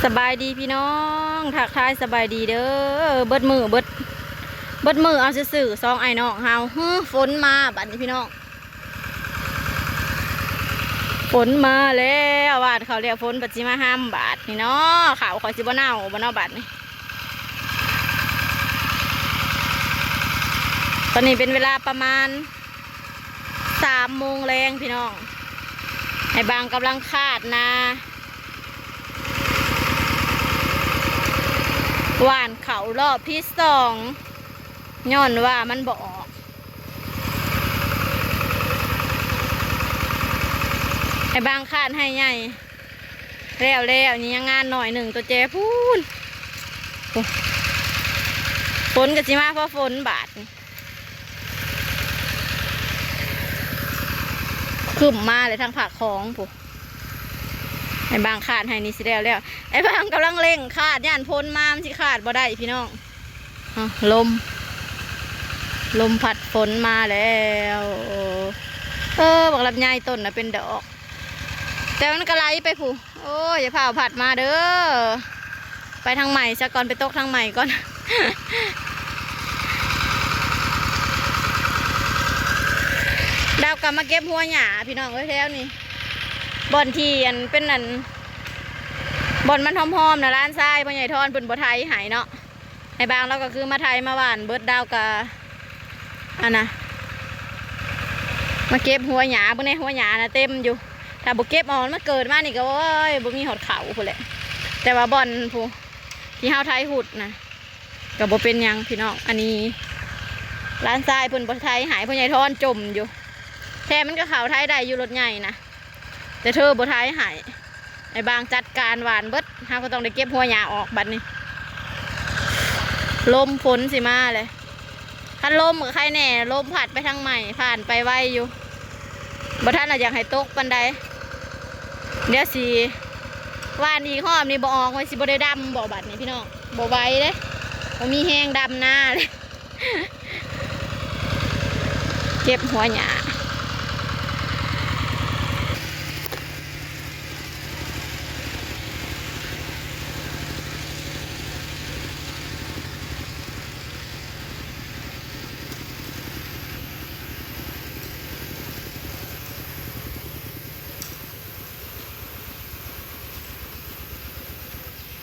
ສະບາຍດີພີ່ນ້ອງ ທັກທາຍສະບາຍດີເດີ. ເບິດມື້ເບິດ ເບິດມື້ເອົາຊື່ໆ ສອງອ້າຍນ້ອງເຮົາ. ຫື ຝົນມາບາດນີ້ພີ່ນ້ອງ ຝົນມາແລ້ວ. ຫວ່ານເຂົ້າແລ້ວ ຝົນບັດຊິມາຮຳບາດນີ້ເນາະ. ເຂົ້າຂ້ອຍຊິບໍ່ເນົ່າບໍ່ເນາະບາດນີ້. ຕອນນີ້ເປັນເວລາປະມານ ສາມໂມງແລງພີ່ນ້ອງ ອ້າຍບາງກຳລັງຄາດນາ ຫວ່ານເຂົ້າລອບທີສອງ ຍ້ອນວ່າມັນບໍ່ອອກ. ອ້າຍບາງຄາດໄຮ່ໃຫຍ່ ແລ້ວແລ້ວນີ້ ຍັງງານໜ້ອຍໜຶ່ງ ຕົວແຈພຸ້ນ. ໂອ້ ຝົນກໍຊິມາພໍຝົນບາດນີ້ ຄຶ້ມມາເລີຍທາງພາກຂອງພຸ້ນ. ອ້າຍບາງຄາດໄຮ່ນີ້ຊິແລ້ວແລ້ວ ອ້າຍບາງກຳລັງເລັ່ງຄາດ ຢ້ານຝົນມາມັນຊິຄາດບໍ່ໄດ້ພີ່ນ້ອງ. ອາ ລົມ ລົມພັດຝົນມາແລ້ວ. ເອີ ບັກລຳໄຍຕົ້ນນະເປັນດອກ ແຕ່ມັນກໍໄຫຼໄປພຸ້ນ. ໂອ້ຍ ຢ່າຟ້າວພັດມາເດີ ໄປທາງໃໝ່ຊະກ່ອນ ໄປຕົກທາງໃໝ່ກ່ອນ. ດາວກໍມາເກັບຫົວຫຍ້າພີ່ນ້ອງເອີຍ ແຖວນີ້ ບ່ອນທີ່ອັນເປັນອັນ ບ່ອນມັນຫອມໆນະ ຫຼານຊາຍພໍ່ໃຫຍ່ທອນເພິ່ນບໍ່ໄຖໃຫ້ເນາະ. ອ້າຍບາງລາວກໍຄືມາໄຖມາຫວ່ານເບິດ ດາວກໍອັນນະ ມາເກັບຫົວຫຍ້າ. ເບິ່ງແດ່ ຫົວຫຍ້ານະເຕັມຢູ່ ຖ້າບໍ່ເກັບອອກ ມັນເກີດມານີ້ກໍ ໂອ້ຍ ບໍ່ມີຮອດເຂົ້າພຸ້ນແຫຼະ. ແຕ່ວ່າບ່ອນຜູ້ທີ່ເຮົາໄຖຫຸດນະ ກໍບໍ່ເປັນຫຍັງພີ່ນ້ອງ. ອັນນີ້ຫຼານຊາຍເພິ່ນບໍ່ໄຖໃຫ້ ພໍ່ໃຫຍ່ທອນຈົມຢູ່ ແທ້ມັນກໍເຂົ້າໄຖໄດ້ຢູ່ ລົດໃຫຍ່ນະ ແຕ່ເທີບໍ່ໄຖໃຫ້. ອ້າຍບາງຈັດການຫວ່ານເບິດ ເຮົາກໍຕ້ອງໄດ້ເກັບຫົວຫຍ້າອອກບັດນີ້. ລົມຝົນຊິມາແຫຼະ ຄັນລົມກໍໄຄແດ່ ລົມພັດໄປທາງໃໝ່ ຜ່ານໄປໄວຢູ່ ບໍ່ທັນລະຢາກໃຫ້ຕົກປານໃດ. ດຽວຊິຫວ່ານອີກຮອບນີ້ບໍ່ອອກ ມັນຊິບໍ່ໄດ້ດຳບໍ່ບັດນີ້ພີ່ນ້ອງ ບໍ່ໄຫວເດ້ ບໍ່ມີແຮງດຳນາເດ້. ເກັບຫົວຫຍ້າ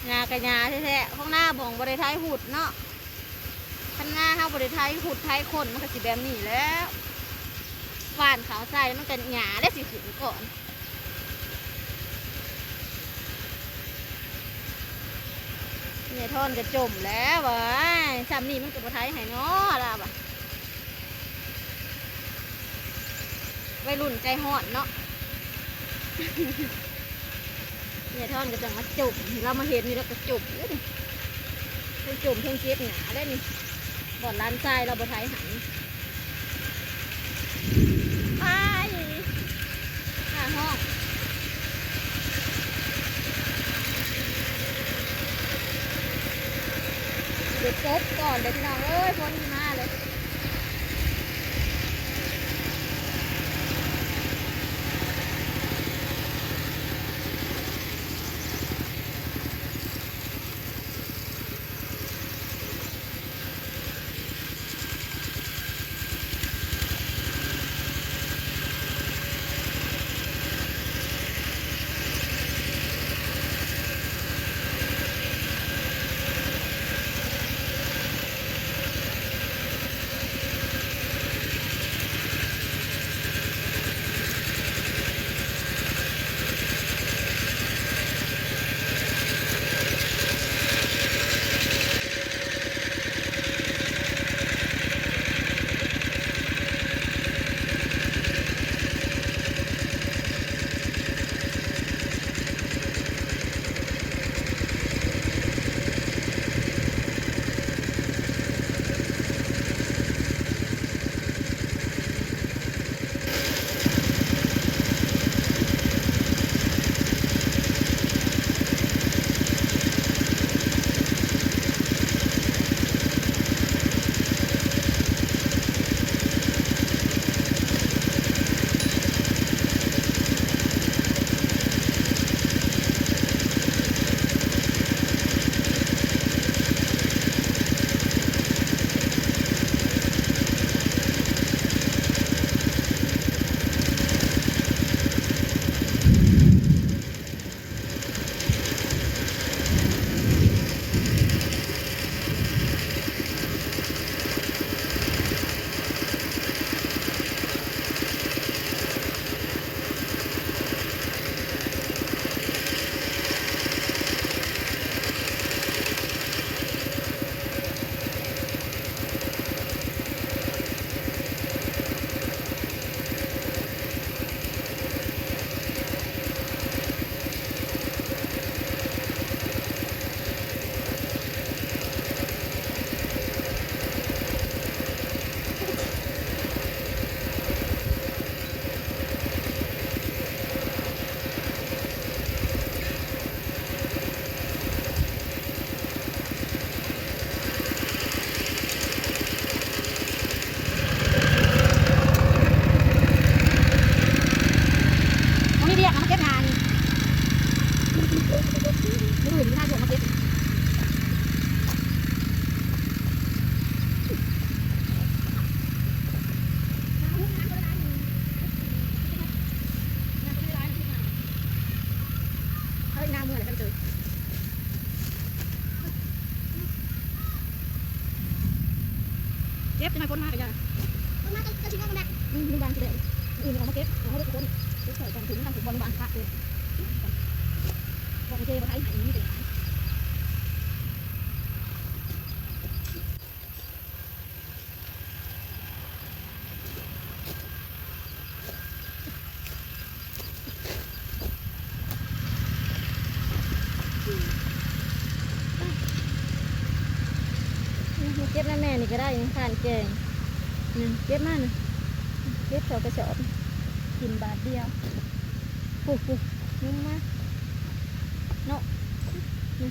ຫຍ້າກໍຫຍ້າແທ້ໆ ຂອງນາບ່ອງບໍ່ໄດ້ໄຖຫຸດເນາະ. ຄັນນາເຮົາບໍ່ໄດ້ໄຖຫຸດໄຖຄົນ ມັນກໍຊິແບບນີ້ແຫຼະ ຫວ່ານເຂົ້າໃສ່ມັນກໍຫຍ້າແຫຼະຊິຂຶ້ນກ່ອນ. ແມ່ທອນກໍຈົ່ມແລ້ວວ່າ ຊ່ຳນີ້ມັນກໍບໍ່ໄຖໃຫ້ເນາະ ລາວວ່າ. ໄວລຸ້ນໃຈຮ້ອນເນາະ ແມ່ທອນກໍຈັ່ງມາຈົມ ລາວມາເຫັນນີ້ລາວກໍຈົມເລີຍນີ້ ເທິງຈົມເທິງເກັບຫຍ້າເດ້ນີ້ ບ່ອນຫຼານຊາຍລາວບໍ່ໄຖໃຫ້. ອ້າຍ ຂ້າຮ້ອງ ເກັບກົບກ່ອນເດີພີ່ນ້ອງເອີຍ ຝົນຊິມາເລີຍ. ເ ເກັບ ຈັ່ງໃຫ້ຝົນມາກໍຢ່າ ຝົນມາກໍ ກໍຊິງອກແລ້ວ ອືມ ລຸງບາງຊິໄດ້ ມື້ອື່ນເຮົາມາເກັບ ເອົາເຮົາໄດ້ທຸກຄົນ ເກັບຊ່ອຍກັນ ຖືນຳຜົກບ່ອນລຸງບາງພະເພິ່ນ ຂອງເທບໍ່ໄດ້ໃຫ້ນີ້ ມາເກັບນຳແມ່ນີ້ກໍໄດ້ ນີ້ຄ້ານແກງ ນີ້ ເກັບມານະ ເກັບເຂົ້າກະສອບ ຖິ້ມບາດດຽວ ພຸ້ນໆ ຍຸງມາເນາະ ນີ້.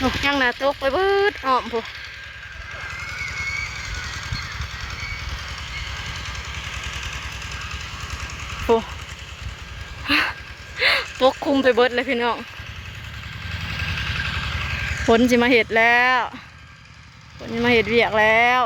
ໂອ້ ຍັງນະ ຕົກໄປເບິດອ້ອມພຸ້ນ ໂອ້ ຕົກຄຸມໄປເບິດເລີຍພີ່ນ້ອງ ຝົນຊິມາເຮັດແລ້ວ ເພິ່ນມາເຮັດວຽກແລ້ວ